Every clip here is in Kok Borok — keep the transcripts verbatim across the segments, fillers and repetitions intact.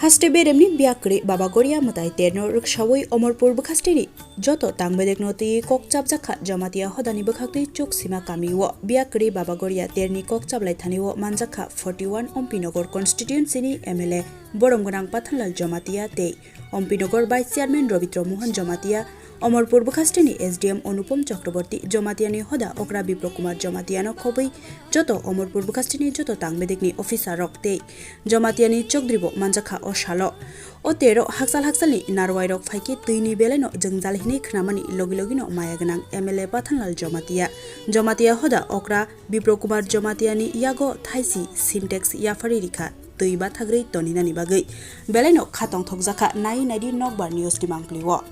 Haste beremni biya kwrwi Baba Goria mwtai terno rwksawi Omorpur bwkhasteni joto tangbedekno twiwi kok chapjakha Jamatia hodani bwkhaktwi Chuksima kamio. Biya kwrwi Baba Goria terni kok chaplai thanio manjakha forty one Ompinogor constituencyni M L A borom gwnang Pathanlal Jamatia tei Ompinogor Vice Chairman Robitro Mohan Jamatia, Omorpur bwkhasteni S D M Onupom Chakraborty, Jamatiani hoda okra Bipro Kumar Jamatiano khobwi joto Omorpur bwkhasteni joto tangbedekni officer rok tei Jamatiani chokdribo manjakha o salo. O tero hakchal hakchalni narwai rok phaikhe twini belaino jwngjal hinwi khnamani logi logino maya gwnang M L A Pathanlal Jamatia. Jamatia hoda okra Bipro Kumar Jamatiani yago thaisi Sintex yaphari rikha twi bathagrwi toninani bagwi. Belaino kha tongthokjakha nai naidi nokbar news ni mangpli o.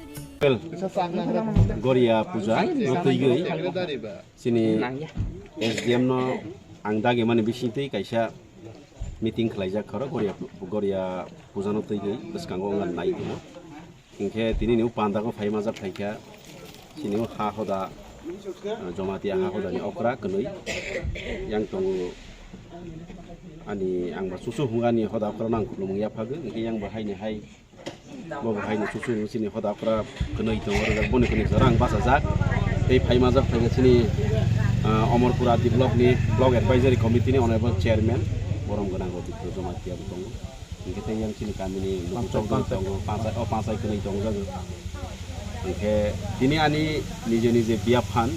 Goria puja no twi gwi chini S D M no ang dagi mani bising twi kaisa meeting khlaijak khoro Goria pu-, Goria puja no twi gwi bwskango wngna nai tongo. Hinkhe tini ni o panda o phai majak phaikha, chini o ha hoda, ah, Jamatia ha hoda ni okra kwnwi yang tongo. Ani ang ba chuchu hwnga ni hoda okra nang khulumung yaphago, hinkhe yang ba hai ni hai, bo bo hai ni chuchu hwnga chini hoda okra kwnwi tongo, rwjak boni kwnwi jora ang bachajak. Tei phai majak phaikha chini, ah, Omorpur Adi block ni block advisory committee ni honorable chairman, borom gwnang Robitro Jamatia bo tongo. Hinkhe tei yang chini kamini luku chokdori tongo, panchai, o panchai kwnwi tongjago. Hinkhe tini ani nije nije biya phan,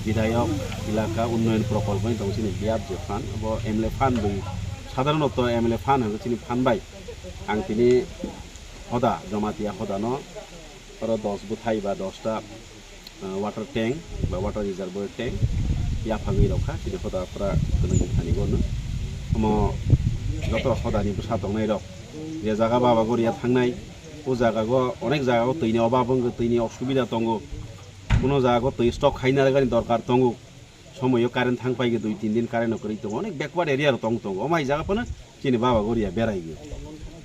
bidhayok, elaka unnoyon prokolpo ni tongo chini biya je phan, abo M L A phan bai, sadharonoto M L A phan hwnwi chini phan bai. Ang tini hoda, Jamatia hoda no oro dos bwthai ba dos ta, ah, water tank ba water reservoir tank yaphagwi rokha, chini hoda okra kwnwi thani bono. Omo joto hodani bwsa tongnai rok je jaga Baba Goria thangnai, o jaga go onek jaga o twi ni obab wngkha, twi ni osubida tongo, kuno jaga o twi stock khaina rwgani dorkar tongo. Somoyo current thang pai khe dui tin din current no kwrwi tongo, onek backward area rok tong tongo, omo hai jaga phano chini Baba Goria berai gwi.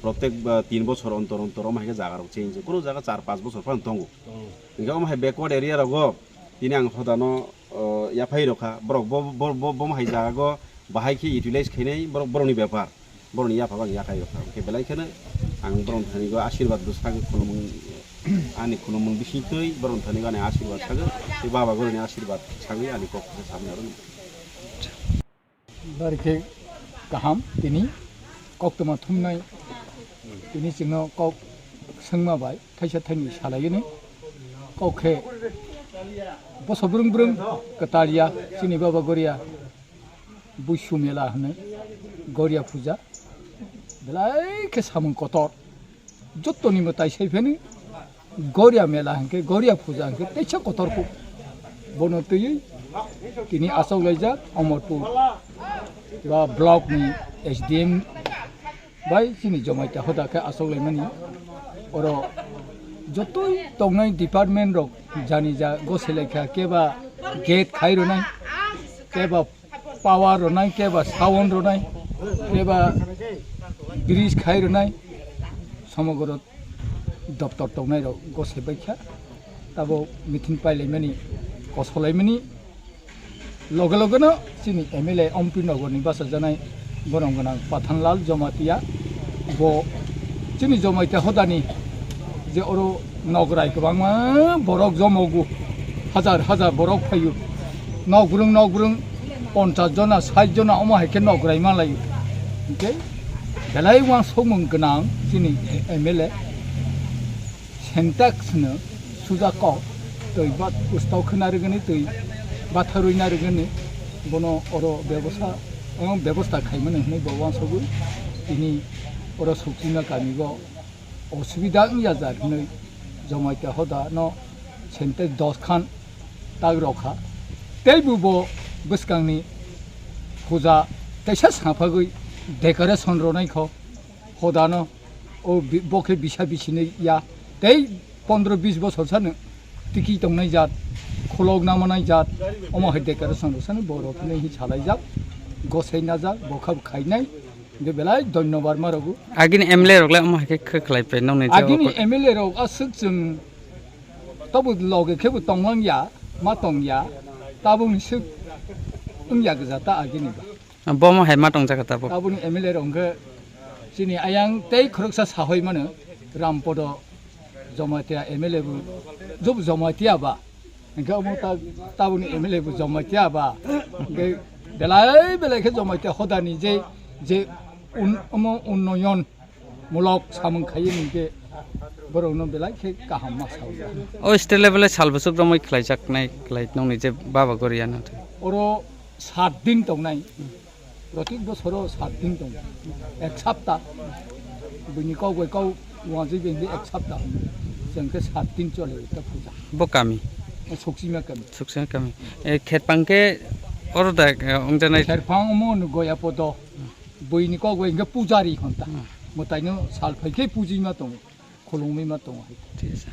Protek, ah, tin bochor ontor ontor omo hai khe jaga rok change, kuno jaga char panch bochor phano tongo. Hinkhe omo hai backward area rogo tini ang hodano, o, yaphai rokha. Borok bo, bo, bo, bo hai jaga go bahai khe utilize khainai borok, borokni bepar. Borokni yapha bang yakhai rokha. Hinkhe belai kheno ang borokni thani go asirwad bo sagwi khulumung, ani khulumung bising twi borokni thani go ani asirwad sagwi, tei Baba Gorini asirwad sagwi ani kok kisa samni aro. Bari khe kaham tini koktwma thumnai tini chwngno kok swngma bai thaisa thaini salaigwini kok khe boso brwng brwng kwtal ya chini Baba Goria Buisu mela hwnwi Goria puja belai khe samung kotor. Jottoni mwtai sai phano Goria mela hinkhe, Goria puja hinkhe teisa kotor kuk. Bono twiwi tini achuk laijak Omorpur ba block ni S D M bai chini Jamatia hoda khe achuk laimani. Oro jotoi tongnai department rok jani ja gosai laikha, keba gate khai rwnai, keba power rwnai, keba sound rwnai, keba bridge khai rwnai, somogoro doptor tongnai rok gosai baikha. Tabo meeting pailaimani, kosolaimani, loge loge no chini M L A Ompi Nogor ni bachajanai borom gwnang Pathanlal Jamatia bo chini Jamatia hodani je oro nograi kwbangma borok jomogo, hajar hajar borok phaio, nokbrwng nokbrwng ponchas jona, sait jona omo hai khe nograi malaio. Hinkhe belai uansukmung gwnang chini M L A Sintex no suja kok twi ba ustaw khwna rwgwni, twi batharwi na rwgwni, bono oro bebosta, o bebosta khaimani hwnwi bo uansugwi tini oro Sukchima kami o osubida wngya jar hwnwi Jamatia hoda no Sintex dos khan tak rokha. Teibo bo bwskangni puja teisa saphagwi decoration rwnaikho hodano, o bi-, bo khe bisa bisini ya tei pondro bis bosor sano tiki tongnai jat, khulok namanai jat, omo hai decoration rwsano bo rw phano hi salaijak, gosai najak, bo kha khainai. Hingke belai dhonyobad ma rwgo. Agini M L A rok le omo hai khe khe khlai pai nokni jagao. Agini M L A rok aswk chwng tobo loge khe bo tonglang ya, ma tong ya, tabukni swk wng ya gwja ta agini ba. Bo omo hai ma tong jak tabuk. Tabukni M L A rok hwnkhe Chini ayang tei khoroksa sahoi mano, Rampodo Jamatia M L A bo, jub Jamatia ba. Hingke omo ta-, taboni M L A bo Jamatia ba. Hingke belai belai khe Jamatia hodani je, je un-, omo unnoyon mulok samung khaye hingke borokno belai khe kaham ma sao. O state level o sal bwswk romwi khlaijaknai, khlai nongni je Baba Goriano. Oro sat din tongnai. Protik bosoro sat din tongo, ek sapta. Buini kok bai kok wajwi bengdi ek sapta. Chwng khe sat din chole ta puja. Bo kami? Suksima kami. Suksima kami. E, kherpang khe oro da, e, ongjanai? Kherpang omo no Goya podo. Buini kok bai hingke pujari honta. Hmm. Mwtaino sal phai khe pujima tongo. Khulumwi ma tongo hai. Thik ase.